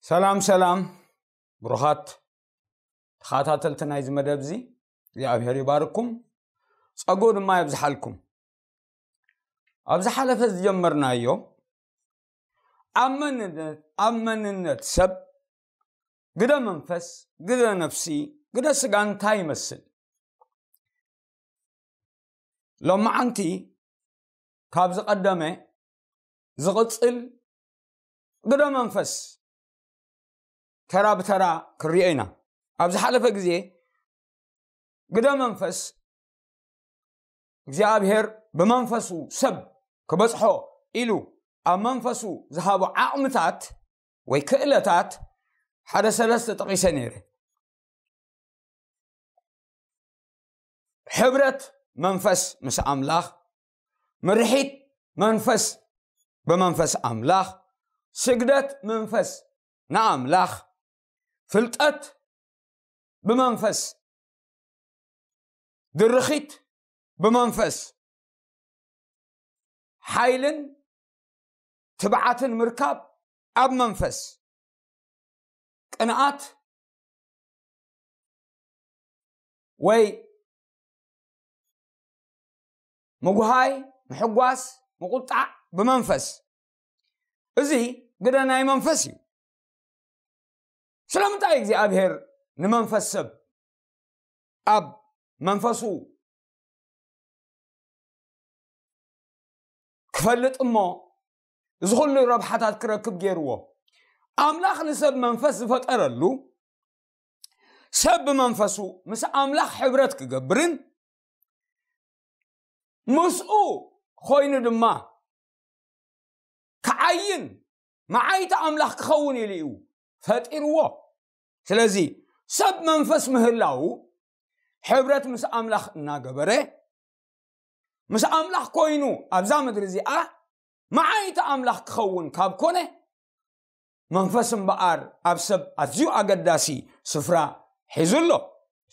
ሰላም ሰላም፣ ብሩኻት ተኸታተልቲ ናይዚ መደብ እዚ እግዚኣብሔር ይባርኩም፣ ጸጉ ድማ የብዝሓልኩም። ኣብ ዝሓለፈ ዝጀመርናዮ ኣብ መንነት ኣብ መንነት ሰብ ግደ መንፈስ፣ ግደ ነፍሲ፣ ግደ ስጋ እንታይ ይመስል? ሎማዓንቲ ካብ ዝቐደመ ዝቕጽል ግደ መንፈስ ተራ ብተራ ክሪኦ ኢና። ኣብ ዝሓለፈ ግዜ ግደ መንፈስ እግዚኣብሔር ብመንፈሱ ሰብ ክበጽሖ ኢሉ ኣብ መንፈሱ ዝሃቦ ዓቕምታት ወይ ክእለታት ሓደ ሰለስተ ጠቒሰ ነይረ። ሕብረት መንፈስ ምስ ኣምላኽ፣ ምርሒት መንፈስ ብመንፈስ ኣምላኽ፣ ስግደት መንፈስ ንኣምላኽ፣ ፍልጠት ብመንፈስ፣ ድርኺት ብመንፈስ፣ ሓይልን ትብዓትን ምርካብ ኣብ መንፈስ፣ ቅንኣት ወይ ምጉሃይ፣ ምሕጓስ፣ ምቁጣዕ ብመንፈስ። እዚ ግደ ናይ መንፈስ እዩ። ስለምንታይ እግዚኣብሔር ንመንፈስ ሰብ ኣብ መንፈሱ ክፈልጥ እሞ እዚ ኩሉ ረብሓታት ክረክብ ገይርዎ? ኣምላኽ ንሰብ መንፈስ ዝፈጠረሉ፣ ሰብ ብመንፈሱ ምስ ኣምላኽ ሕብረት ክገብርን ምስኡ ኮይኑ ድማ ክዓይን መዓይቲ ኣምላኽ ክኸውን ኢሉ እዩ ፈጢርዎ። ስለዚ ሰብ መንፈስ ምህላው ሕብረት ምስ ኣምላኽ እናገበረ ምስ ኣምላኽ ኮይኑ ኣብዛ ምድሪ እዚኣ መዓይቲ ኣምላኽ ክኸውን ካብ ኮነ መንፈስ እምበኣር ኣብ ሰብ ኣዝዩ ኣገዳሲ ስፍራ ሒዙ ኣሎ።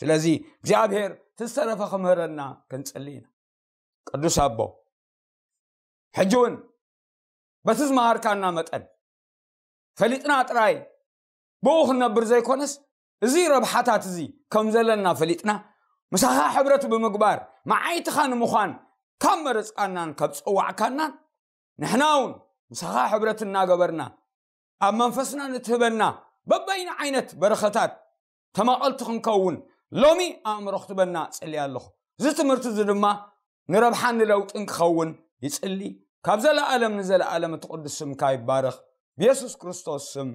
ስለዚ እግዚኣብሔር እቲ ዝተረፈ ክምህረና ክንጽሊ ኢና። ቅዱስ ኣቦ ሕጂ እውን በቲ ዝመሃርካና መጠን ፈሊጥና ጥራይ ብኡ ክንነብር ዘይኮነስ እዚ ረብሓታት እዚ ከም ዘለና ፈሊጥና ምሳኻ ሕብረት ብምግባር መዓይትኻ ንምዃን ካብ መረፅካናን ካብ ፀዋዕካናን ንሕና እውን ምሳኻ ሕብረት እናገበርና ኣብ መንፈስና ንትህበና በበይኑ ዓይነት በረኸታት ተማቐልቲ ክንከውን ሎሚ ኣእምሮ ክትበና እጽሊ ኣለኹ። እዚ ትምህርቲ እዚ ድማ ንረብሓን ንለውጥን ክኸውን ይጽሊ። ካብ ዘለኣለም ንዘለኣለም እቲ ቅዱስ ስምካ ይባረኽ። ብየሱስ ክርስቶስ ስም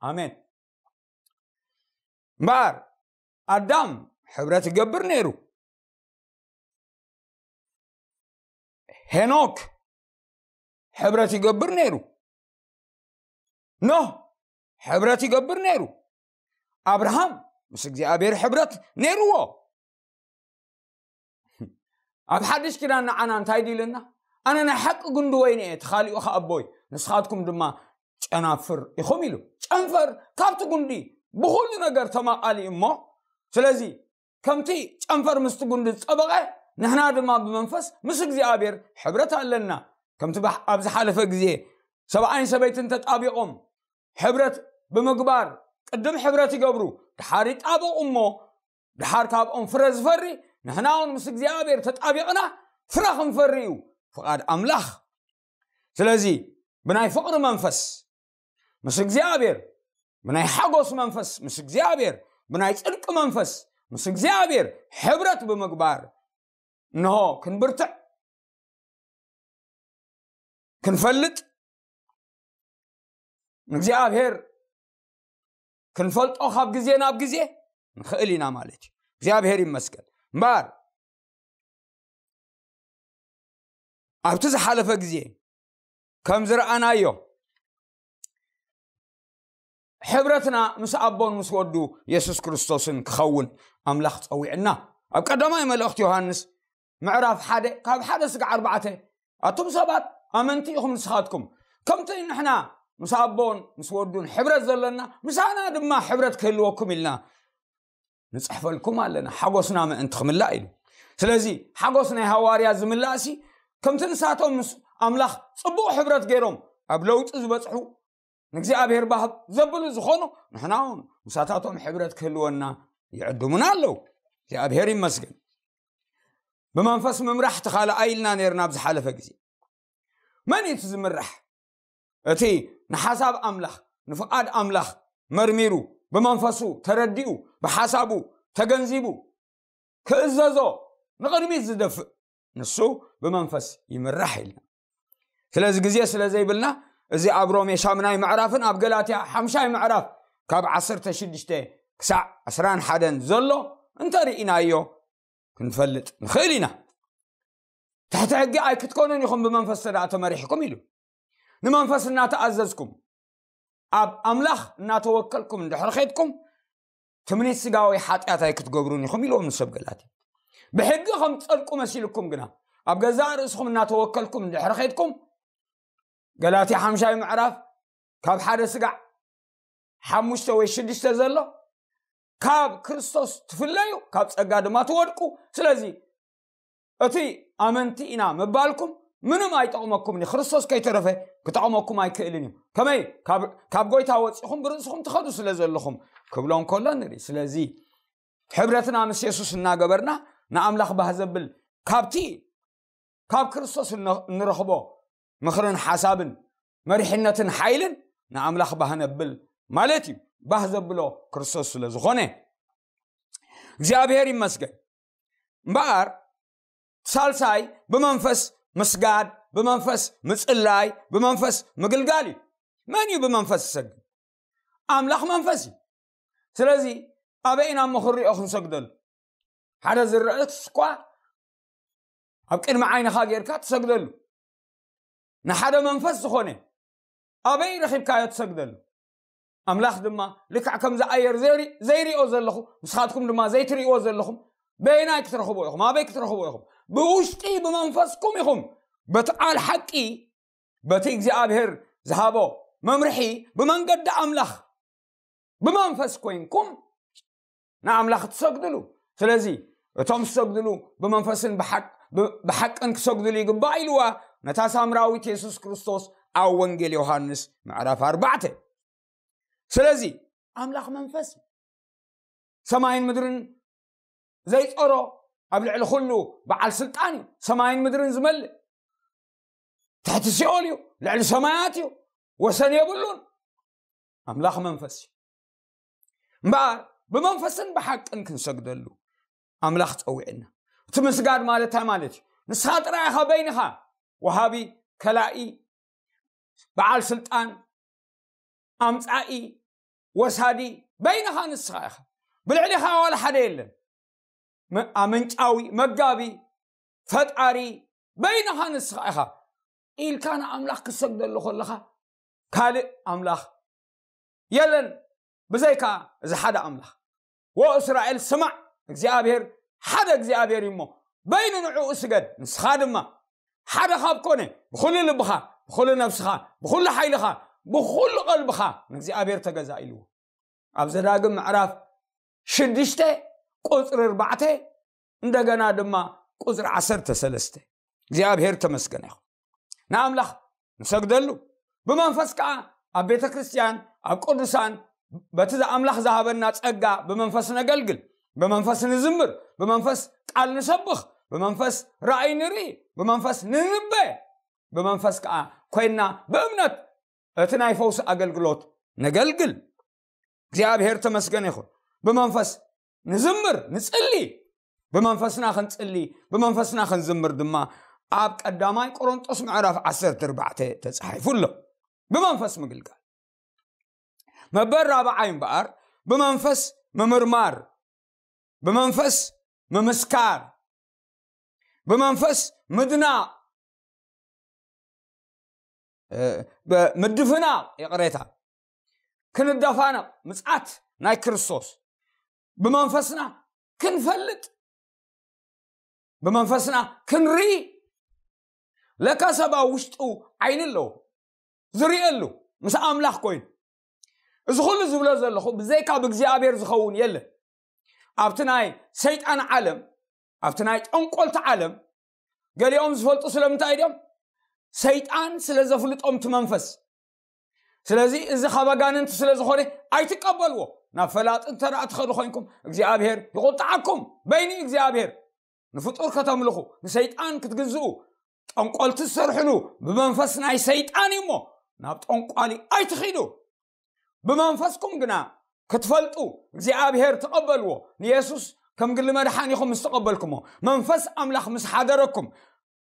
ኣሜን። እምበኣር ኣዳም ሕብረት ይገብር ነይሩ። ሄኖክ ሕብረት ይገብር ነይሩ። ኖህ ሕብረት ይገብር ነይሩ። ኣብርሃም ምስ እግዚኣብሔር ሕብረት ነይርዎ። ኣብ ሓድሽ ኪዳን ንዓና እንታይ ድልና? ኣነ ናይ ሓቂ ጉንዲ ወይኒ እየ፣ እቲ ካሊኡ ኸኣ ኣቦይ፣ ንስኻትኩም ድማ ጨናፍር ኢኹም ኢሉ። ጨንፈር ካብቲ ጉንዲ ብኹሉ ነገር ተማቓሊ እሞ፣ ስለዚ ከምቲ ጨንፈር ምስቲ ጉንዲ ዝጸበቐ ንሕና ድማ ብመንፈስ ምስ እግዚኣብሔር ሕብረት ኣለና። ከምቲ ኣብ ዝሓለፈ ግዜ ሰብኣይን ሰበይትን ተጣቢቖም ሕብረት ብምግባር ቅድም ሕብረት ይገብሩ፣ ድሓር ይጣበቑ እሞ ድሓር ካብኦም ፍረ ዝፈሪ፣ ንሕና እውን ምስ እግዚኣብሔር ተጣቢቕና ፍረ ክንፈሪ እዩ ፍቓድ ኣምላኽ። ስለዚ ብናይ ፍቕሪ መንፈስ ምስ እግዚኣብሔር፣ ብናይ ሓጎስ መንፈስ ምስ እግዚኣብሔር፣ ብናይ ጽድቂ መንፈስ ምስ እግዚኣብሔር ሕብረት ብምግባር እንሆ ክንብርትዕ፣ ክንፈልጥ፣ ንእግዚኣብሔር ክንፈልጦ ካብ ግዜ ናብ ግዜ ንኽእል ኢና ማለት እዩ። እግዚኣብሔር ይመስገን። እምበኣር ኣብቲ ዝሓለፈ ግዜ ከም ዝረኣናዮ ሕብረትና ምስ ኣቦን ምስ ወዱ የሱስ ክርስቶስን ክኸውን ኣምላኽ ጸዊዕና። ኣብ ቀዳማይ መልእኽቲ ዮሃንስ ምዕራፍ ሓደ ካብ ሓደ ስጋዕ ኣርባዕተ ኣቱም ሰባት ኣመንቲ ኢኹም ንስኻትኩም ከምቲ ንሕና ምስ ኣቦን ምስ ወዱን ሕብረት ዘለና ምሳና ድማ ሕብረት ክህልወኩም ኢልና ንጽሕፈልኩም ኣለና። ሓጎስና ምእንቲ ክምላእ ኢሉ። ስለዚ ሓጎስ ናይ ሃዋርያ ዝምላእሲ ከምቲ ንሳቶም ምስ ኣምላኽ ጽቡቕ ሕብረት ገይሮም ኣብ ለውጢ ዝበጽሑ ንእግዚኣብሔር ባህ ዘብሉ ዝኾኑ፣ ንሕና እውን ምሳታቶም ሕብረት ክህልወና ይዕድሙና ኣለዉ። እግዚኣብሔር ይመስገን። ብመንፈስ ምምራሕ ተኻልኣይ ኢልና ነርና ኣብ ዝሓለፈ ግዜ። መን እዩ እቲ ዝምራሕ? እቲ ንሓሳብ ኣምላኽ፣ ንፍቓድ ኣምላኽ መርሚሩ፣ ብመንፈሱ ተረዲኡ፣ ብሓሳቡ ተገንዚቡ፣ ክእዘዞ ንቕድሚት ዝደፍእ፣ ንሱ ብመንፈስ ይምራሕ ኢልና። ስለዚ ግዜ ስለ ዘይብልና፣ እዚ ኣብ ሮሜ ሻምናይ ምዕራፍን ኣብ ገላትያ ሓምሻይ ምዕራፍ ካብ ዓሰርተ ሽዱሽተ ክሳዕ ዕስራን ሓደን ዘሎ እንተርኢናዮ ክንፈልጥ ንኽእል ኢና። ትሕቲ ሕጊ ኣይክትኮኑን ኢኹም ብመንፈስ ተደኣ ተመሪሕኩም ኢሉ። ንመንፈስ እናተኣዘዝኩም፣ ኣብ ኣምላኽ እናተወከልኩም እንድሕር ኸድኩም፣ ትምኒት ስጋዊ ሓጢኣት ኣይክትገብሩን ኢኹም ኢልዎም ንሰብ ገላትያ። ብሕጊ ከም ትጸድቁ መሲልኩም ግና፣ ኣብ ገዛእ ርእስኹም እናተወከልኩም እንድሕር ኸድኩም፣ ገላትያ ሓምሻይ ምዕራፍ ካብ ሓደ ስጋዕ ሓሙሽተ ወይ ሽዱሽተ ዘሎ፣ ካብ ክርስቶስ ትፍለዩ፣ ካብ ጸጋ ድማ ትወድቁ። ስለዚ እቲ ኣመንቲ ኢና ምባልኩም ምንም ኣይጠቕመኩምን እዩ። ክርስቶስ ከይተረፈ ክጠቕመኩም ኣይክእልን እዩ። ከመይ? ካብ፣ ካብ ጎይታ ወጺኹም ብርእስኹም ትኸዱ ስለ ዘለኹም ክብሎም ከሎ ንርኢ። ስለዚ ሕብረትና ምስ የሱስ እናገበርና ንኣምላኽ ባህ ዘብል ካብቲ፣ ካብ ክርስቶስ እነ-፣ እንረኽቦ ምኽርን ሓሳብን መሪሕነትን ሓይልን ንኣምላኽ ባህ ነብል ማለት እዩ። ባህ ዘብሎ ክርስቶስ ስለ ዝኾነ እግዚኣብሔር ይመስገን። እምበኣር ሳልሳይ ብመንፈስ ምስጋድ፣ ብመንፈስ ምጽላይ፣ ብመንፈስ ምግልጋል እዩ። መን እዩ ብመንፈስ ዝሰግድ? ኣምላኽ መንፈስ እዩ። ስለዚ ኣበይ ኢና እሞ ክንሪኦ ክንሰግደሉ? ሓደ ዝረአስ እኳ ኣብ ቅድሚ ዓይንኻ ጌርካ ትሰግደሉ። ንሓደ መንፈስ ዝኾነ ኣበይ ረኺብካዮ ትሰግደሉ? ኣምላኽ ድማ ልክዕ ከምዚ ኣየር ዘይሪ-፣ ዘይሪኦ ዘለኹ፣ ንስኻትኩም ድማ ዘይትሪእዎ ዘለኹም፣ በየናይ ክትረኽቡ ኢኹም? ኣበይ ክትረኽቡ ኢኹም? ብውሽጢ ብመንፈስኩም ኢኹም። በቲ ቃል ሓቂ፣ በቲ እግዚኣብሔር ዝሃቦ መምርሒ፣ ብመንገዲ ኣምላኽ ብመንፈስ ኮይንኩም ንኣምላኽ ትሰግድሉ። ስለዚ እቶም ዝሰግድሉ ብመንፈስን ብሓቅ-፣ ብ-፣ ብሓቅን ክሰግድሉ ይግባእ ኢልዋ ነታ ሳምራዊት የሱስ ክርስቶስ ኣብ ወንጌል ዮሃንስ ምዕራፍ ኣርባዕተ። ስለዚ ኣምላኽ መንፈስ እዩ። ሰማይን ምድርን ዘይጾሮ ኣብ ልዕሊ ኩሉ በዓል ስልጣን እዩ። ሰማይን ምድርን ዝመልእ ትሕቲ ሲኦል እዩ፣ ልዕሊ ሰማያት እዩ፣ ወሰን የብሉን። ኣምላኽ መንፈስ እዩ። እምበኣር ብመንፈስን ብሓቅን ክንሰግደሉ ኣምላኽ ጸዊዕና። እቲ ምስጋድ ማለት እንታይ ማለት እዩ? ንስኻ ጥራይ ኢኻ በይንኻ ወሃቢ፣ ከላኢ፣ በዓል ስልጣን፣ ኣምጻኢ፣ ወሳዲ፣ በይንኻ ንስኻ ኢኻ። ብልዕሊኻ ዋላ ሓደ የለን። መ-፣ ኣመንጫዊ፣ መጋቢ፣ ፈጣሪ፣ በይንኻ ንስኻ ኢኻ ኢልካ ንኣምላኽ ክትሰግደሉ ከለኻ፣ ካልእ ኣምላኽ የለን ብዘይካ እዚ ሓደ ኣምላኽ። ወእስራኤል ስማዕ፣ እግዚኣብሔር ሓደ እግዚኣብሔር እዩ እሞ፣ በይኑ ንዕኡ ስገድ። ንስኻ ድማ ሓደ ካብ ኮነ፣ ብኹሉ ልብኻ፣ ብኹሉ ነብስኻ፣ ብኹሉ ሓይልኻ፣ ብኹሉ ቀልብኻ ንእግዚኣብሔር ተገዛ ኢልዎ። ኣብ ዘዳግም ምዕራፍ ሽዱሽተ ቁጽሪ ኣርባዕተ፣ እንደገና ድማ ቁጽሪ ዓሰርተ ሰለስተ። እግዚኣብሔር ተመስገነ ይኹን። ንኣምላኽ ንሰግደሉ። ብመንፈስ ከኣ ኣብ ቤተ ክርስቲያን፣ ኣብ ቅዱሳን፣ በቲ ኣምላኽ ዝሃበና ጸጋ ብመንፈስ ነገልግል። ብመንፈስ ንዝምር፣ ብመንፈስ ቃል ንሰብኽ፣ ብመንፈስ ራእይ ንርኢ፣ ብመንፈስ ንንበ፣ ብመንፈስ ከኣ ኮይንና ብእምነት እቲ ናይ ፈውሲ ኣገልግሎት ነገልግል። እግዚኣብሔር ተመስገን ይኹን። ብመንፈስ ንዝምር፣ ንጽሊ። ብመንፈስና ክንጽሊ፣ ብመንፈስና ክንዝምር ድማ ኣብ ቀዳማይ ቆሮንጦስ ምዕራፍ ዓሰርተ ኣርባዕተ ተጻሒፉ ኣሎ። ብመንፈስ ምግልጋል። መበል ራብዓይ እምበኣር፣ ብመንፈስ ምምርማር፣ ብመንፈስ ምምስካር፣ ብመንፈስ ምድናቕ፣ እ፣ ብ-፣ ምድፍናቕ፣ ይቕሬታ፣ ክንደፋነቕ፣ ምጽኣት ናይ ክርስቶስ፣ ብመንፈስና ክንፈልጥ፣ ብመንፈስና ክንርኢ። ለካ ሰብ ኣብ ውሽጡ ዓይኒ ኣለዎ፣ ዝርእየሉ፣ ምስ ኣምላኽ ኮይኑ። እዚ ኩሉ ዝብሎ ዘለኹ ብዘይካ ብእግዚኣብሔር ዝኸውን የለን። ኣብቲ ናይ ሰይጣን ዓለም፣ ኣብቲ ናይ ጠንቆልቲ ዓለም፣ ገሊኦም ዝፈልጡ ስለምንታይ ድዮም? ሰይጣን ስለ ዘፍልጦም እቲ መንፈስ። ስለዚ እዚ ካብ ኣጋንንቲ ስለ ዝኾነ ኣይትቀበልዎ። ናብ ፈላጥ እንተ ደኣ ትኸዱ ኮይንኩም እግዚኣብሔር ይቁጣዓኩም። በይኒ እግዚኣብሔር ንፍጡር ከተምልኹ፣ ንሰይጣን ክትግዝኡ፣ ጠንቆልቲ ዝሰርሕሉ ብመንፈስ ናይ ሰይጣን እዩ እሞ ናብ ጠንቋሊ ኣይትኺዱ። ብመንፈስኩም ግና ክትፈልጡ እግዚኣብሔር ተቐበልዎ። ንየሱስ ከም ግሊ መድሓኒኹም ምስ ተቐበልኩሞ፣ መንፈስ ኣምላኽ ምስ ሓደረኩም፣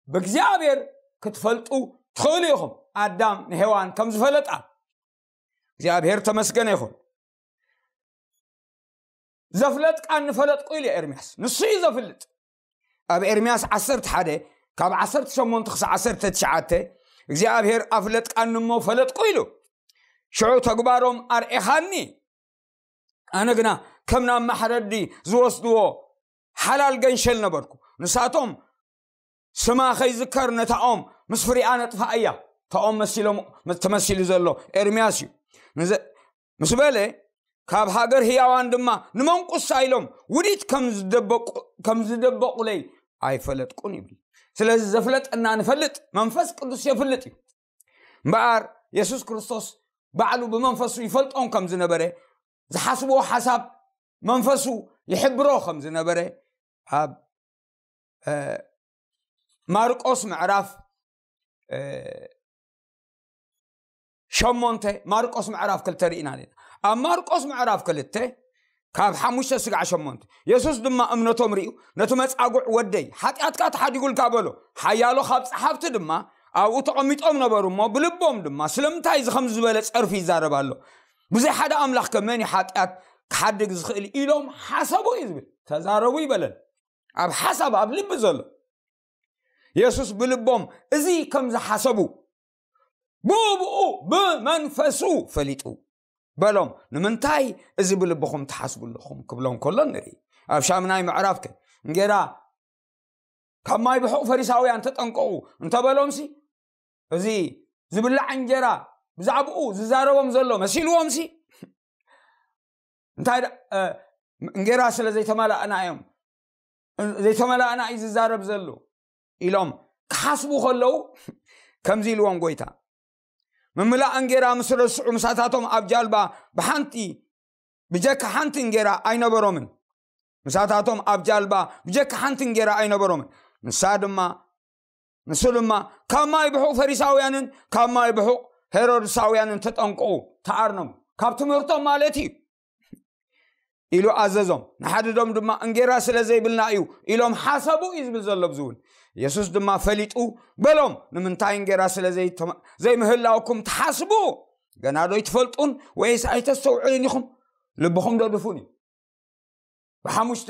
ብእግዚኣብሔር ክትፈልጡ ትኽእሉ ኢኹም። ኣዳም ንሄዋን ከም ዝፈለጣ እግዚኣብሔር ተመስገነ ይኹን። "ዘፍለጥካኒ ፈለጥኩ" ኢሉ ኤርምያስ። ንሱ እዩ ዘፍልጥ። ኣብ ኤርምያስ ዓሰርተ ሓደ ካብ ዓሰርተ ሸሞንተ ክሳብ ዓሰርተ ትሽዓተ፣ "እግዚኣብሔር ኣፍለጥካኒ እሞ ፈለጥኩ" ኢሉ። "ሽዑ ተግባሮም ኣርኤኻኒ፣ ኣነ ግና ከም ናብ ማሕረዲ ዝወስድዎ ሓላል ገንሸል ነበርኩ። ንሳቶም ስማ ከይዝከር ነታኦም ምስ ፍሪኣ ነጥፍኣ እያ።" እታኦም መሲሎም ተመሲሉ ዘሎ ኤርምያስ እዩ። ንዘ-፣ ምስ በለ፣ "ካብ ሃገር ህያዋን ድማ ንመንቁሳ ኢሎም ውዲት ከም ዝደበቁ-፣ ከም ዝደበቁለይ ኣይፈለጥኩን" ይብል። ስለዚ ዘፍለጠና ንፈልጥ፣ መንፈስ ቅዱስ የፍልጥ እዩ። እምበኣር የሱስ ክርስቶስ ባዕሉ ብመንፈሱ ይፈልጦም ከም ዝነበረ፣ ዝሓስብዎ ሓሳብ መንፈሱ ይሕብሮ ከም ዝነበረ ኣብ፣ እ፣ ማርቆስ ምዕራፍ፣ እ፣ ሸሞንተ፣ ማርቆስ ምዕራፍ ክልተ ርኢና ኣለና። ኣብ ማርቆስ ምዕራፍ ክልተ ካብ ሓሙሽተ ስጋዕ ሸሞንተ፣ "የሱስ ድማ እምነቶም ርእዩ፣ ነቲ መጻጉዕ፣ 'ወደይ፣ ሓጢኣትካ ተሓዲጉልካ' በሎ። ሓያሎ ካብ ጸሓፍቲ ድማ ኣብኡ ተቐሚጦም ነበሩ እሞ፣ ብልቦም ድማ፣ 'ስለምንታይ እዚ ከምዚ ዝበለ ጸርፊ ይዛረብ ኣሎ? ብዘይ ሓደ ኣምላኽ ከ መን እዩ ሓጢኣት ክሓድግ ዝኽእል?' ኢሎም ሓሰቡ" እዩ ዝብል። ተዛረቡ ይበለን። ኣብ ሓሳብ፣ ኣብ ልቢ ዘሎ። የሱስ ብልቦም እዚ ከም ዝሓሰቡ ብኡ ብኡ ብመንፈሱ ፈሊጡ በሎም። "ንምንታይ እዚ ብልብኹም ትሓስቡ ኣለኹም?" ክብሎም ከሎ ንርኢ። ኣብ ሻምናይ ምዕራፍ ከ፣ "እንጌራ ካብ ማይ ብሑቕ ፈሪሳውያን ተጠንቀቑ" እንተበሎምሲ፣ እዚ ዝብላዕ እንጀራ ብዛዕባኡ ዝዛረቦም ዘሎ መሲልዎምሲ፣ እንታይ ዳ-፣ እ፣ እንጌራ ስለ ዘይተመላእና እዮም፣ ዘይተመላእና እዩ ዝዛረብ ዘሎ ኢሎም ክሓስቡ ከለዉ፣ ከምዚ ኢልዎም ጎይታ፣ "ምምላእ እንጌራ ምስ ረስዑ፣ ምሳታቶም ኣብ ጃልባ ብሓንቲ፣ ብጀካ ሓንቲ እንጌራ ኣይነበሮምን። ምሳታቶም ኣብ ጃልባ ብጀካ ሓንቲ እንጌራ ኣይነበሮምን። ንሳ ድማ፣ ንሱ ድማ፣ 'ካብ ማይ ብሑቕ ፈሪሳውያንን ካብ ማይ ብሑቕ ሄሮድሳውያንን ተጠንቀቑ፣ ተኣርነሙ፣ ካብ ትምህርቶም ማለት እዩ' ኢሉ ኣዘዞም። ንሓድዶም ድማ፣ 'እንጌራ ስለ ዘይብልና እዩ' ኢሎም ሓሰቡ" እዩ ዝብል ዘሎ። ብዚ እውን የሱስ ድማ ፈሊጡ በሎም፣ "ንምንታይ እንጌራ ስለ ዘይተመ-፣ ዘይምህላውኩም ትሓስቡ? ገና ዶ ኣይትፈልጡን ወይስ ኣይተስተውዕሉን ኢኹም? ልብኹም ዶ ድፉን እዩ? ብሓሙሽተ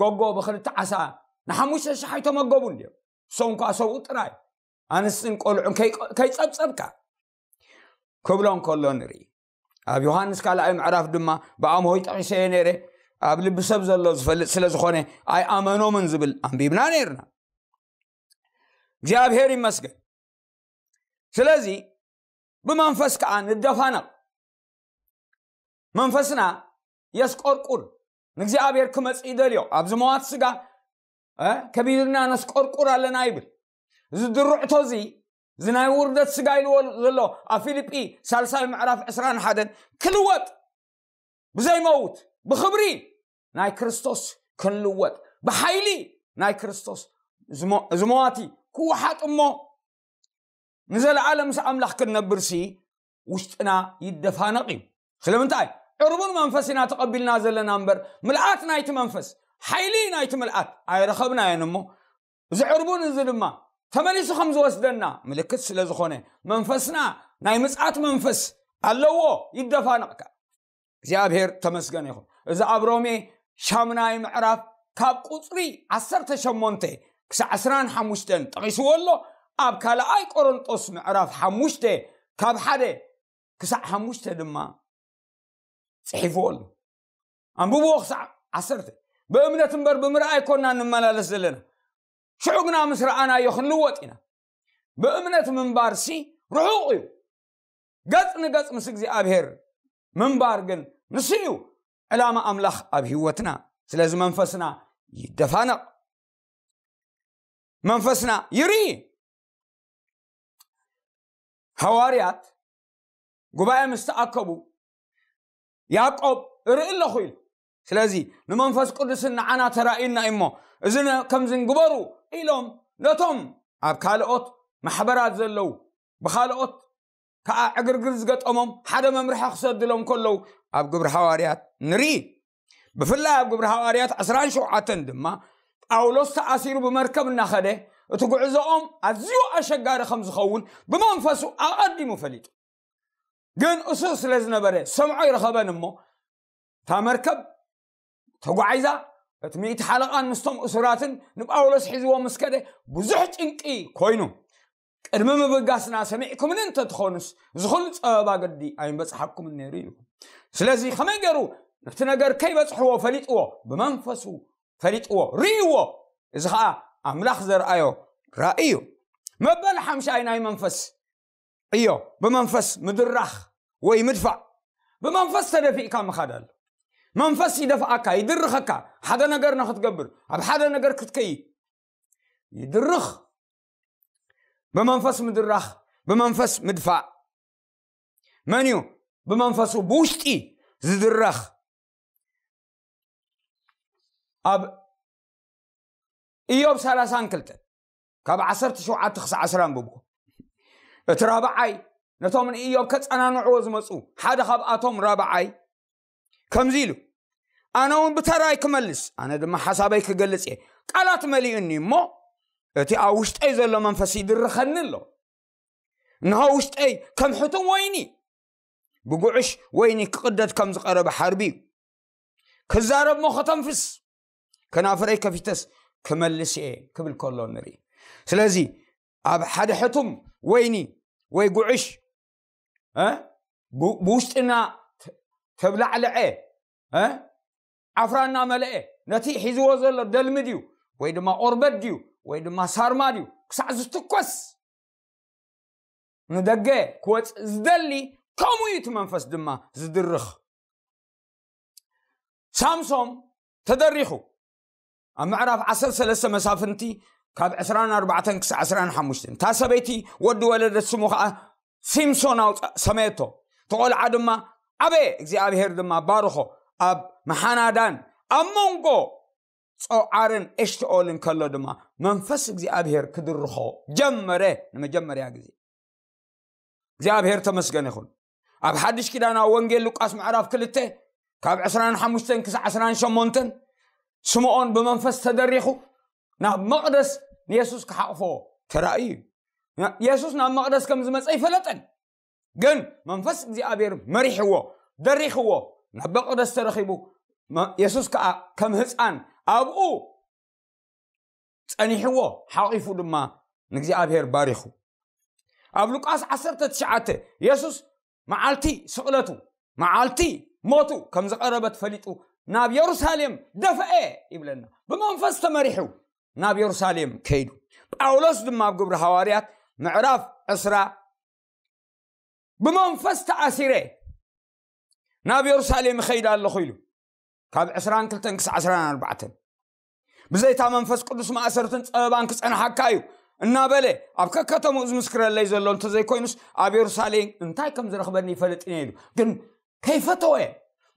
ጎጎ ብኽልተ ዓሳ ንሓሙሽተ ሽሕ ኣይተመገቡን ድዮም? እሶም ከኣ ሰብኡ ጥራይ፣ ኣንስትን ቆልዑን ከይ-፣ ከይጸብጸብካ?" ክብሎ እንከሎ ንርኢ። ኣብ ዮሃንስ ካልኣይ ምዕራፍ ድማ ብኣምሆይ ጠቒሰዮ ነይረ፣ ኣብ ልቢ ሰብ ዘሎ ዝፈልጥ ስለ ዝኾነ ኣይኣመኖምን ዝብል ኣንቢብና ነይርና። እግዚኣብሔር ይመስገን። ስለዚ ብመንፈስ ከኣ ንደፋነቕ። መንፈስና የስቆርቁር፣ ንእግዚኣብሔር ክመጽእ ይደልዮ። ኣብዚ መዋት ስጋ፣ እ፣ ከቢድና ነስቆርቁር ኣለና ይብል። እዚ ድርዕቶ እዚ፣ እዚ ናይ ውርደት ስጋ ኢልዎ ዘሎ ኣብ ፊልጲ ሳልሳይ ምዕራፍ ዕስራን ሓደን ክልወጥ፣ ብዘይመውት ብኽብሪ ናይ ክርስቶስ ክንልወጥ፣ ብሓይሊ ናይ ክርስቶስ እዚ ሞ-፣ እዚ መዋቲ ክወሓጥ እሞ ንዘለዓለም ምስ ኣምላኽ ክንነብርሲ ውሽጥና ይደፋነቕ እዩ። ስለምንታይ? ዕርቡን መንፈስ ኢና ተቐቢልና ዘለና እምበር፣ ምልኣት ናይቲ መንፈስ፣ ሓይሊ ናይቲ ምልኣት ኣይረኸብናዮን እሞ፣ እዚ ዕርቡን እዚ ድማ ተመሊሱ ከም ዝወስደና ምልክት ስለ ዝኾነ፣ መንፈስና ናይ ምጽኣት መንፈስ ኣለዎ፣ ይደፋነቕ ከኣ። እግዚኣብሔር ተመስገን ይኹን። እዚ ኣብ ሮሜ ሻምናይ ምዕራፍ ካብ ቁጽሪ ዓሰርተ ሸሞንተ ክሳዕ ዕስራን ሓሙሽተን ጠቒስዎ ኣሎ። ኣብ ካልኣይ ቆሮንጦስ ምዕራፍ ሓሙሽተ ካብ ሓደ ክሳዕ ሓሙሽተ ድማ ጽሒፍዎ ኣሎ። ኣንብብዎ ክሳዕ ዓሰርተ። ብእምነት እምበር ብምርኣይ ኣይኮንና እንመላለስ ዘለና። ሽዑ ግና ምስ ረኣናዮ ክንልወጥ ኢና። ብእምነት ምንባርሲ ርሑቕ እዩ። ገጽ ንገጽ ምስ እግዚኣብሔር ምንባር ግን ንሱ እዩ ዕላማ ኣምላኽ ኣብ ህይወትና። ስለዚ መንፈስና ይደፋነቕ፣ መንፈስና ይርኢ። ሃዋርያት ጉባኤ ምስ ተኣከቡ፣ ያዕቆብ እርኢ ኣለኹ ኢሉ። ስለዚ ንመንፈስ ቅዱስን ንዓና ተራእዩና እዩ እሞ፣ እዚ ነ-፣ ከምዚ ንግበሩ ኢሎም ነቶም ኣብ ካልኦት ማሕበራት ዘለዉ፣ ብኻልኦት ከዓ ዕግርግር ዝገጠሞም ሓደ መምርሒ ክሰድሎም ከለዉ ኣብ ግብሪ ሃዋርያት ንርኢ። ብፍላይ ኣብ ግብሪ ሃዋርያት ዕስራን ሸውዓተን ድማ ጳውሎስ ተኣሲሩ ብመርከብ እናኸደ እቲ ጉዕዞኦም ኣዝዩ ኣሸጋሪ ከም ዝኸውን ብመንፈሱ ኣቐዲሙ ፈሊጡ። ግን እሱር ስለ ዝነበረ ሰምዖ ይረኸበን እሞ እታ መርከብ ተጓዒዛ፣ እቲ ሚእቲ ሓለቓን ምስቶም እሱራትን ንጳውሎስ ሒዝዎ ምስ ከደ ብዙሕ ጭንቂ ኮይኑ። ቅድሚ ምብጋስና ሰሚዕኩምኒ እንተትኾኑስ እዚ ኹሉ ጸበባ ገዲ ኣይምበጽሓኩምን ነይሩ እዩ። ስለዚ ከመይ ገይሩ ነቲ ነገር ከይበጽሕዎ ፈሊጥዎ? ብመንፈሱ ፈሊጥዎ፣ ርእይዎ። እዚ ኸኣ ኣምላኽ ዘርኣዮ ራእይ እዩ። መበል ሓምሻይ ናይ መንፈስ እዮ፣ ብመንፈስ ምድራኽ ወይ ምድፋዕ። ብመንፈስ ተደፊእካ ምኻድ ኣሎ። መንፈስ ይደፍኣካ፣ ይድርኸካ። ሓደ ነገር ንኽትገብር፣ ኣብ ሓደ ነገር ክትከይድ ይድርኽ። ብመንፈስ ምድራኽ፣ ብመንፈስ ምድፋዕ። መን እዩ ብመንፈሱ ብውሽጢ ዝድረኽ? ኣብ ኢዮብ ሰላሳን ክልተን ካብ ዓሰርተ ሸውዓተ ክሳዕ ዕስራ ኣንብብዎ። እቲ ራብዓይ ነቶም ንኢዮብ ከጸናንዕዎ ዝመጹ ሓደ ካብኣቶም ራብዓይ ከምዚ ኢሉ፣ ኣነ እውን ብተራይ ክመልስ፣ ኣነ ድማ ሓሳበይ ክገልጽ እየ። ቃላት መሊኡኒ እሞ እቲ ኣብ ውሽጠይ ዘሎ መንፈስ ይድርኸኒ ኣሎ። እንሆ ውሽጠይ ከም ሕቱም ወይኒ፣ ብጉዕሽ ወይኒ ክቕደድ ከም ዝቐረበ ሓርቢ እዩ። ክዛረብ እሞ ከተንፍስ፣ ከናፍረይ ከፊተስ ክመልስ እየ ክብል ከሎ ንርኢ። ስለዚ ኣብ ሓደ ሕቱም ወይኒ ወይ ጉዕሽ፣ እ፣ ብ-፣ ብውሽጥና ተ-፣ ተብላዕልዐ፣ እ፣ ዓፍራና መለአ፣ ነቲ ሒዝዎ ዘሎ ደልሚ ድዩ ወይ ድማ ቆርበት ድዩ ወይ ድማ ሳርማ ድዩ ክሳዕ ዝትኮስ ንደገ ክወጽእ ዝደሊ፣ ከምኡ እዩ እቲ መንፈስ ድማ ዝድርኽ። ሳምሶም ተደሪኹ። ኣብ ምዕራፍ ዓሰርተ ሰለስተ መሳፍንቲ ካብ ዕስራን ኣርባዕተን ክሳዕ ዕስራን ሓሙሽተን፣ እታ ሰበይቲ ወዲ ወለደት፣ ስሙ ኸዓ ሲምሶን ኣውፃ-፣ ሰመየቶ። እቲ ቆልዓ ድማ ዓበየ፣ እግዚኣብሔር ድማ ባርኾ። ኣብ መሓናዳን ኣብ መንጎ ጾዓርን ኤሽትኦልን ከሎ ድማ መንፈስ እግዚኣብሔር ክድርኾ ጀመረ ንመጀመርያ ግዜ። እግዚኣብሔር ተመስገን ይኹን። ኣብ ሓድሽ ኪዳናዊ ወንጌል ሉቃስ ምዕራፍ ክልተ ካብ ዕስራን ሓሙሽተን ክሳዕ ዕስራን ሸሞንተን ስምዖን ብመንፈስ ተደሪኹ ናብ መቕደስ ንየሱስ ክሓቕፎ ተራእዩ እዩ። የሱስ ናብ መቕደስ ከም ዝመጸ ይፈለጠን። ግን መንፈስ እግዚኣብሔር መሪሕዎ፣ ደሪኽዎ፣ ናብ መቕደስ ተረኺቡ። መ-፣ የሱስ ከኣ ከም ህፃን ኣብኡ ጸኒሕዎ፣ ሓቒፉ ድማ ንእግዚኣብሔር ባሪኹ። ኣብ ሉቃስ ዓሰርተ ትሽዓተ የሱስ መዓልቲ ስቕለቱ፣ መዓልቲ ሞቱ ከም ዝቐረበት ፈሊጡ ናብ የሩሳሌም ደፍአ ይብለና። ብመንፈስ ተመሪሑ ናብ የሩሳሌም ከይዱ። ጳውሎስ ድማ ኣብ ግብሪ ሃዋርያት ምዕራፍ ዕስራ ብመንፈስ ተኣሲረ ናብ የሩሳሌም እኸይድ ኣለኹ ኢሉ፣ ካብ ዕስራን ክልተን ክሳዕ ዕስራን ኣርባዕተን። ብዘይታ መንፈስ ቅዱስ ማእሰርትን ጸበባን ክጸንሓካ እዩ እናበለ ኣብ ከከተምኡ ዝምስክረለይ ዘሎ እንተዘይኮይኑስ፣ ኣብ የሩሳሌም እንታይ ከም ዝረኽበኒ ይፈልጥን እየ ኢሉ። ግን ከይፈተወ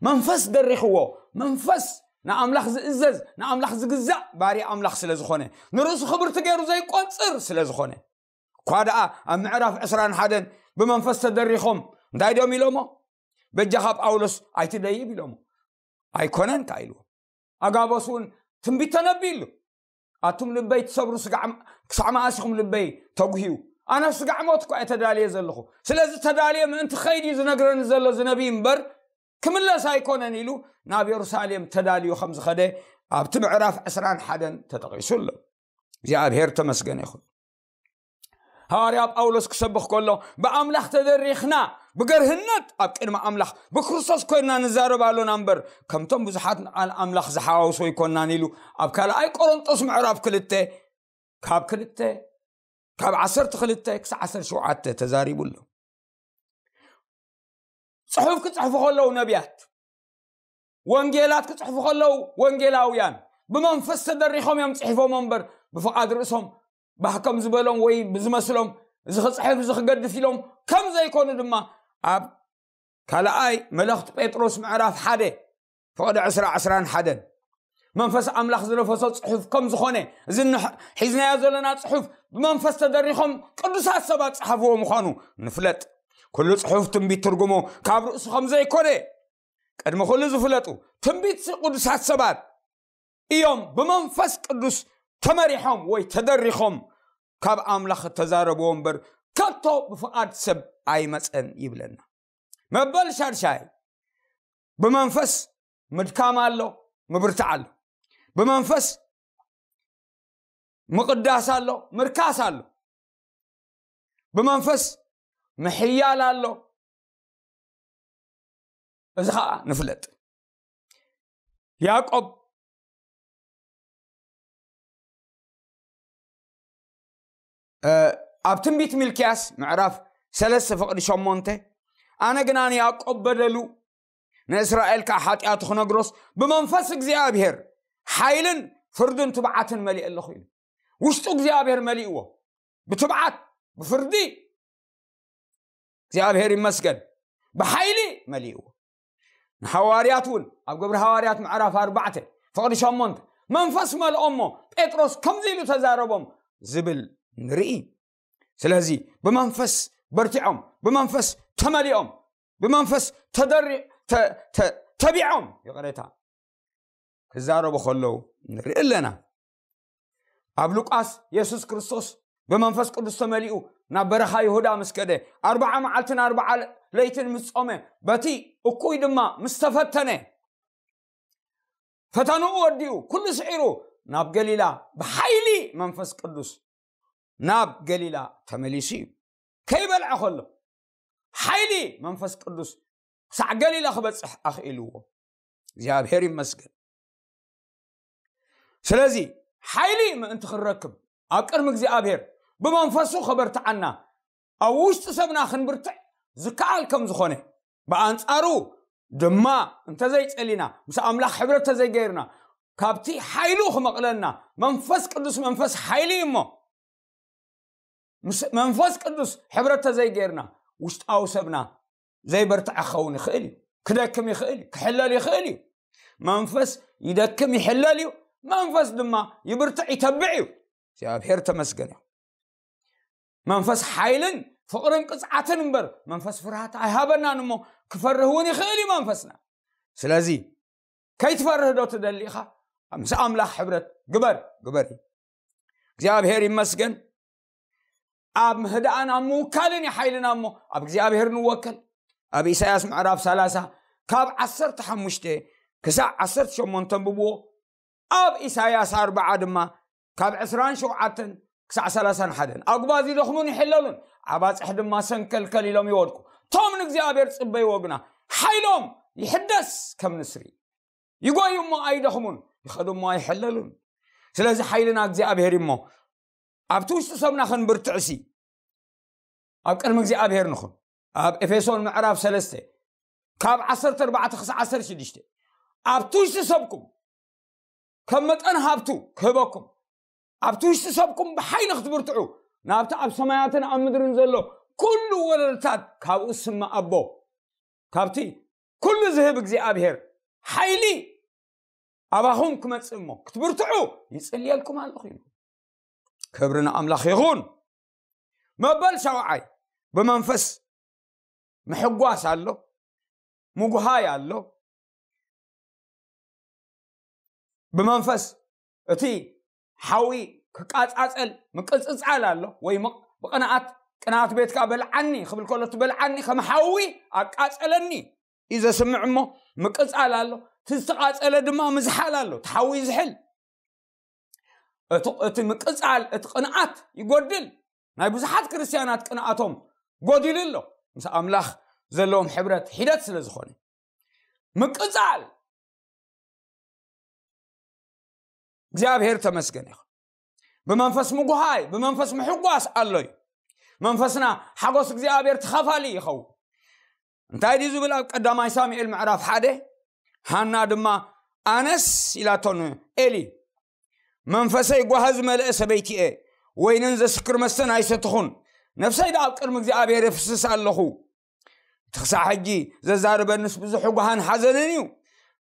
መንፈስ ደሪኽዎ። መንፈስ ንኣምላኽ ዝእዘዝ፣ ንኣምላኽ ዝግዛእ ባርያ ኣምላኽ ስለ ዝኾነ፣ ንርእሱ ክብርቲ ገይሩ ዘይቆጽር ስለ ዝኾነ። እኳ ደኣ ኣብ ምዕራፍ ዕስራን ሓደን ብመንፈስ ተደሪኾም እንታይ ድዮም ኢሎሞ? በጃኻ ጳውሎስ ኣይትደይብ ኢሎሞ። ኣይኮነን ከኣ ኢልዎ። ኣጋቦስ እውን ትንቢት ተነቢሉ። ኣቱም ልበይ ትሰብሩ ስጋዕ-፣ ክሳዕ መኣስ ኢኹም ልበይ ተጉህዩ? ኣነ ስጋዕ ሞት እኳ እየ ተዳልየ ዘለኹ። ስለዚ ተዳልየ ምእንቲ ኸይድ እዩ ዝነግረኒ ዘሎ እዚ ነቢይ እምበር ክምለስ ኣይኮነን ኢሉ ናብ የሩሳሌም ተዳልዩ ከም ዝኸደ ኣብቲ ምዕራፍ ዕስራን ሓደን ተጠቒሱ ኣሎ። እግዚኣብሔር ተመስገን ይኹን። ሃዋርያ ጳውሎስ ክሰብኽ ከሎ ብኣምላኽ ተደሪኽና ብገርህነት ኣብ ቅድሚ ኣምላኽ ብክርስቶስ ኮይንና ንዛረብ ኣሎና እምበር ከምቶም ብዙሓት ንቓል ኣምላኽ ዝሓዋውሶ ኣይኮንናን ኢሉ ኣብ ካልኣይ ቆሮንጦስ ምዕራፍ ክልተ ካብ ክልተ ካብ ዓሰርተ ክልተ ክሳዕ ዓሰርተ ሸውዓተ ተዛሪቡ ኣሎ። ጽሑፍ ክጽሕፉ ከለዉ ነቢያት፣ ወንጌላት ክጽሕፉ ከለዉ ወንጌላውያን ብመንፈስ ተደሪኾም እዮም ጽሒፎም እምበር ብፍቓድ ርእሶም ባህ ከም ዝበሎም ወይ ብዝመስሎም እዚ ክጽሕፍ እዚ ክገድፍ ኢሎም ከም ዘይኮኑ ድማ ኣብ ካልኣይ መልእኽቲ ጴጥሮስ ምዕራፍ ሓደ ፍቕዲ ዕስራ ዕስራን ሓደን መንፈስ ኣምላኽ ዝነፈሶ ጽሑፍ ከም ዝኾነ፣ እዚ ንሕ- ሒዝናዮ ዘለና ጽሑፍ ብመንፈስ ተደሪኾም ቅዱሳት ሰባት ጸሓፍዎ ምዃኑ ንፍለጥ። ኩሉ ጽሑፍ ትንቢት ትርጉሙ ካብ ርእሱ ከም ዘይኮነ ቅድሚ ኩሉ ዝፍለጡ፣ ትንቢት ቅዱሳት ሰባት እዮም ብመንፈስ ቅዱስ ተመሪሖም ወይ ተደሪኾም ካብ ኣምላኽ እተዛረብዎ እምበር፣ ከቶ ብፍቓድ ሰብ ኣይመጸን ይብለና። መበል ሻድሻይ፣ ብመንፈስ ምድካም ኣሎ፣ ምብርታዕ ኣሎ። ብመንፈስ ምቕዳስ ኣሎ፣ ምርካስ ኣሎ። ብመንፈስ ምሕያል ኣሎ። እዚ ኸዓ ንፍለጥ። ያዕቆብ ኣብ ትንቢት ሚልክያስ ምዕራፍ ሰለስተ ፍቕዲ ሸሞንተ፣ ኣነ ግና ንያዕቆብ በደሉ፣ ንእስራኤል ከዓ ሓጢኣቱ ክነግሮስ፣ ብመንፈስ እግዚኣብሔር ሓይልን ፍርድን ትብዓትን መሊእ ኣለኹ ኢሉ። ውሽጡ እግዚኣብሔር መሊእዎ። ብትብዓት፣ ብፍርዲ እግዚኣብሔር ይመስገን፣ ብሓይሊ መሊእዎ። ንሃዋርያት እውን ኣብ ግብሪ ሃዋርያት ምዕራፍ ኣርባዕተ ፍቕዲ ሸሞንተ፣ መንፈስ መልኦሞ፣ ጴጥሮስ ከምዚ ኢሉ ተዛረቦም ዝብል ንርኢ። ስለዚ ብመንፈስ በርቲዖም፣ ብመንፈስ ተመሊኦም፣ ብመንፈስ ተደሪ- ተ- ተ- ተቢዖም፣ ይቕሬታ፣ ክዛረቡ ከለዉ ንርኢ ኣለና። ኣብ ሉቃስ የሱስ ክርስቶስ ብመንፈስ ቅዱስ ተመሊኡ ናብ በረኻ ይሁዳ ምስ ከደ፣ ኣርባዓ መዓልትን ኣርባዓ ለይትን ምስ ጾመ፣ በቲ እኩይ ድማ ምስ ተፈተነ፣ ፈተንኡ ወዲኡ ኩሉ ስዒሩ ናብ ገሊላ ብሓይሊ መንፈስ ቅዱስ ናብ ገሊላ ተመሊሱ እዩ። ከይበልዐ ከሎ ሓይሊ መንፈስ ቅዱስ ክሳዕ ገሊላ ክበጽሕ ኣኽኢልዎ። እግዚኣብሔር ይመስገን። ስለዚ ሓይሊ ምእንቲ ክንረክብ ኣብ ቅድሚ እግዚኣብሔር ብመንፈሱ ከበርትዓና ኣብ ውሽጢ ሰብና ክንብርትዕ ዝከኣል ከም ዝኾነ፣ ብኣንጻሩ ድማ እንተዘይጸሊና፣ ምስ ኣምላኽ ሕብረት ተዘይገይርና፣ ካብቲ ሓይሉ ክመቕለና፣ መንፈስ ቅዱስ መንፈስ ሓይሊ እዩ እሞ፣ ምስ መንፈስ ቅዱስ ሕብረት ተዘይገይርና፣ ውሽጣዊ ሰብና ዘይበርትዕ ክኸውን ይኽእል እዩ። ክደክም ይኽእል እዩ። ክሕለል ይኽእል እዩ። መንፈስ ይደክም ይሕለል እዩ። መንፈስ ድማ ይብርትዕ ይተብዕ እዩ። እግዚኣብሔር ተመስገን እዩ። መንፈስ ሓይልን ፍቕርን ቅጽዓትን እምበር መንፈስ ፍርሃት ኣይሃበናን እሞ፣ ክፈርህ እውን ይኽእል እዩ መንፈስና። ስለዚ ከይትፈርህ ዶ ትደሊ ኢኻ? ምስ ኣምላኽ ሕብረት ግበር፣ ግበር። እግዚኣብሔር ይመስገን። ኣብ ምህዳእን ኣብ ምውካልን እዩ ሓይልና እሞ፣ ኣብ እግዚኣብሔር ንወከል። ኣብ ኢሳያስ ምዕራፍ ሰላሳ ካብ ዓሰርተ ሓሙሽተ ክሳዕ ዓሰርተ ሸሞንተ ኣንብብዎ። ኣብ ኢሳያስ ኣርባዓ ድማ ካብ ዕስራን ሸውዓተን ክሳዕ ሰላሳን ሓደን፣ ኣጉባዝ ይደኽሙን ይሕለሉን፣ ዓባጽሕ ድማ ሰንከልከል ኢሎም ይወድቁ። ቶም ንእግዚኣብሔር ጽበይዎ ግና፣ ሓይሎም ይሕደስ ከም ንስሪ። ይጎዩ እሞ ኣይደኽሙን፣ ይኸዱ እሞ ኣይሕለሉን። ስለዚ ሓይልና እግዚኣብሔር እዩ እሞ፣ ኣብቲ ውሽጢ ሰብና ክንብርትዕሲ፣ ኣብ ቅድሚ እግዚኣብሔር ንኹን። ኣብ ኤፌሶን ምዕራፍ ሰለስተ ካብ ዓሰርተ ኣርባዕተ ክሳዕ ዓሰርተ ሽዱሽተ፣ ኣብቲ ውሽጢ ሰብኩም ከም መጠን ሃብቱ ክህበኩም፣ ኣብቲ ውሽጢ ሰብኩም ብሓይሊ ክትብርትዑ፣ ናብቲ ኣብ ሰማያትን ኣብ ምድርን ዘሎ ኩሉ ወለልታት ካብኡ ስመ ኣቦ፣ ካብቲ ኩሉ ዝህብ እግዚኣብሔር ሓይሊ ኣባኹም ክመጽእ እሞ ክትብርትዑ ይጽልየልኩም ኣለኹ ኢሉ። ክብሪ ንኣምላኽ ይኹን። መበል ሻውዓይ፣ ብመንፈስ ምሕጓስ ኣሎ፣ ምጉሃይ ኣሎ። ብመንፈስ እቲ ሓዊ ክቃጻጸል ምቅጽጻል ኣሎ፣ ወይ ምቕ- ብቕንኣት፣ ቅንኣት ቤትካ በልዓኒ ክብል ከሎ፣ እቲ በልዓኒ ከም ሓዊ ኣቃጸለኒ እዩ ዘስምዕ እሞ፣ ምቅጻል ኣሎ። እቲ ዝተቃጸለ ድማ ምዝሓል ኣሎ፣ እቲ ሓዊ ይዝሕል። እቲ እቲ ምቅጻል፣ እቲ ቅንኣት ይጎድል። ናይ ብዙሓት ክርስትያናት ቅንኣቶም ጎዲሉ ኣሎ፣ ምስ ኣምላኽ ዘለዎም ሕብረት ሒደት ስለ ዝኾነ። ምቅጻል፣ እግዚኣብሔር ተመስገን ይኹን። ብመንፈስ ምጉሃይ፣ ብመንፈስ ምሕጓስ ኣሎ እዩ። መንፈስና ሓጎስ እግዚኣብሔር ተኻፋሊ ይኸውን። እንታይ ድዩ ዝብል ኣብ ቀዳማይ ሳሙኤል ምዕራፍ ሓደ? ሃና ድማ ኣነስ ኢላቶ ንኤሊ፣ መንፈሰይ ጓሂ ዝመልአ ሰበይቲ እየ፣ ወይንን ዘስክር መስተን ኣይሰትኹን፣ ነፍሰይ ደኣ ኣብ ቅድሚ እግዚኣብሔር የፍስስ ኣለኹ። እቲ ክሳዕ ሕጂ ዘዛርበንስ ብዙሕ ጓሃን ሓዘንን እዩ።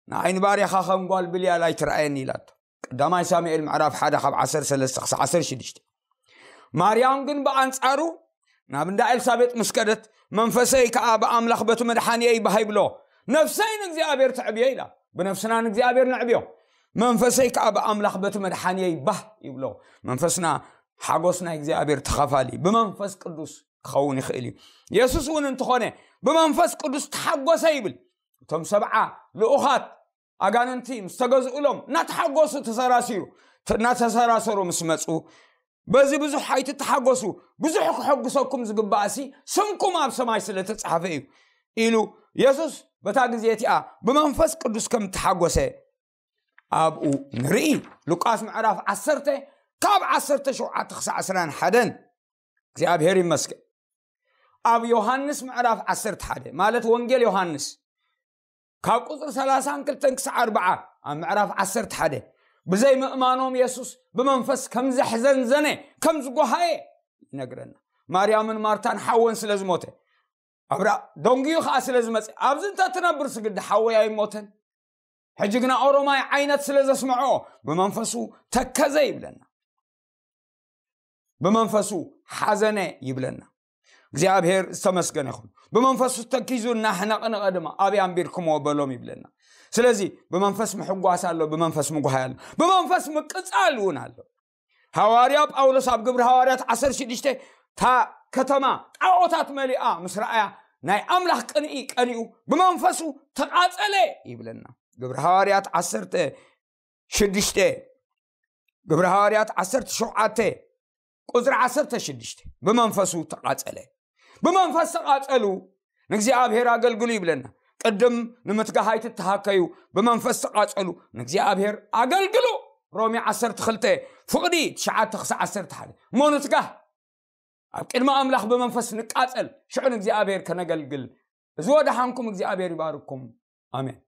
ንዓይ ንባርያኻ ከም ጓል ብልያል ኣይትረኣየኒ ኢላቶ። ቀዳማይ ሳሙኤል ምዕራፍ ሓደ ካብ ዓሰርተ ሰለስተ ክሳዕ ዓሰርተ ሽዱሽተ። ማርያም ግን ብኣንጻሩ ናብ እንዳ ኤልሳቤጥ ምስ ከደት፣ መንፈሰይ ከኣ ብኣምላኽ በቲ መድሓንየይ ባህ ይብሎ፣ ነፍሰይ ንእግዚኣብሔር ተዕብዮ ኢላ። ብነፍስና ንእግዚኣብሔር ነዕብዮ። መንፈሰይ ከኣ ብኣምላኽ በቲ መድሓንየይ ባህ ይብሎ። መንፈስና ሓጎስ ናይ እግዚኣብሔር ተኻፋሊ ብመንፈስ ቅዱስ ክኸውን ይኽእል እዩ። የሱስ እውን እንተኾነ ብመንፈስ ቅዱስ ተሓጎሰ ይብል። እቶም ሰብዓ ልኡኻት ኣጋንንቲ ምስ ተገዝኡሎም እናተሓጎሱ ተሰራሲሩ እናተሰራሰሩ ምስ መፁ፣ በዚ ብዙሕ ኣይትተሓጎሱ፣ ብዙሕ ክሐጉሰኩም ዝግባእሲ ስምኩም ኣብ ሰማይ ስለ ተጻሕፈ እዩ ኢሉ የሱስ በታ ግዜ እቲኣ ብመንፈስ ቅዱስ ከም ተሓጎሰ ኣብኡ ንርኢ። ሉቃስ ምዕራፍ ዓሰርተ ካብ ዓሰርተ ሸውዓተ ክሳዕ ዕስራን ሓደን። እግዚኣብሔር ይመስገን። ኣብ ዮሃንስ ምዕራፍ ዓሰርተ ሓደ ማለት ወንጌል ዮሃንስ ካብ ቁፅሪ ሰላሳን ክልተን ክሳዕ ኣርብዓ፣ ኣብ ምዕራፍ ዓሰርተ ሓደ ብዘይ ምእማኖም የሱስ ብመንፈስ ከም ዘሕዘንዘነ ከም ዝጓሃየ ይነግረና። ማርያምን ማርታን ሓወን ስለ ዝሞተ ኣብራ ደንጉዩ ከዓ ስለ ዝመፀ ኣብዚ እንተትነብር ስግዲ ሓወይ ኣይሞተን። ሕጂ ግና ኦሮማይ ዓይነት ስለ ዘስምዖ ብመንፈሱ ተከዘ ይብለና። ብመንፈሱ ሓዘነ ይብለና። እግዚኣብሔር ዝተመስገነ ይኹን። ብመንፈሱ ተኪዙ እናሕነቕነቐ ድማ ኣበይ ኣንቢርኩምዎ በሎም ይብለና። ስለዚ ብመንፈስ ምሕጓስ ኣሎ፣ ብመንፈስ ምጉሃይ ኣሎ፣ ብመንፈስ ምቅጻል እውን ኣሎ። ሃዋርያ ጳውሎስ ኣብ ግብሪ ሃዋርያት ዓሰርተ ሽዱሽተ እታ ከተማ ጣዖታት መሊኣ ምስ ረኣያ ናይ ኣምላኽ ቅንኢ ቀኒኡ ብመንፈሱ ተቓጸለ ይብለና። ግብሪ ሃዋርያት ዓሰርተ ሽዱሽተ ግብሪ ሃዋርያት ዓሰርተ ሸውዓተ ቁፅሪ ዓሰርተ ሽዱሽተ ብመንፈሱ ተቓጸለ። ብመንፈስ ተቓጸሉ ንእግዚኣብሔር ኣገልግሉ ይብለና። ቅድም ንምትጋህ ኣይትተሃከዩ፣ ብመንፈስ ተቓጸሉ ንእግዚኣብሔር ኣገልግሉ። ሮሜ ዓሰርተ ክልተ ፍቕዲ ትሽዓተ ክሳዕ ዓሰርተ ሓደ። እሞ ንትጋህ፣ ኣብ ቅድሚ ኣምላኽ ብመንፈስ ንቃጸል፣ ሽዑ ንእግዚኣብሔር ከነገልግል። እዚ ወደሓንኩም እግዚኣብሔር ይባርኩም። ኣሜን።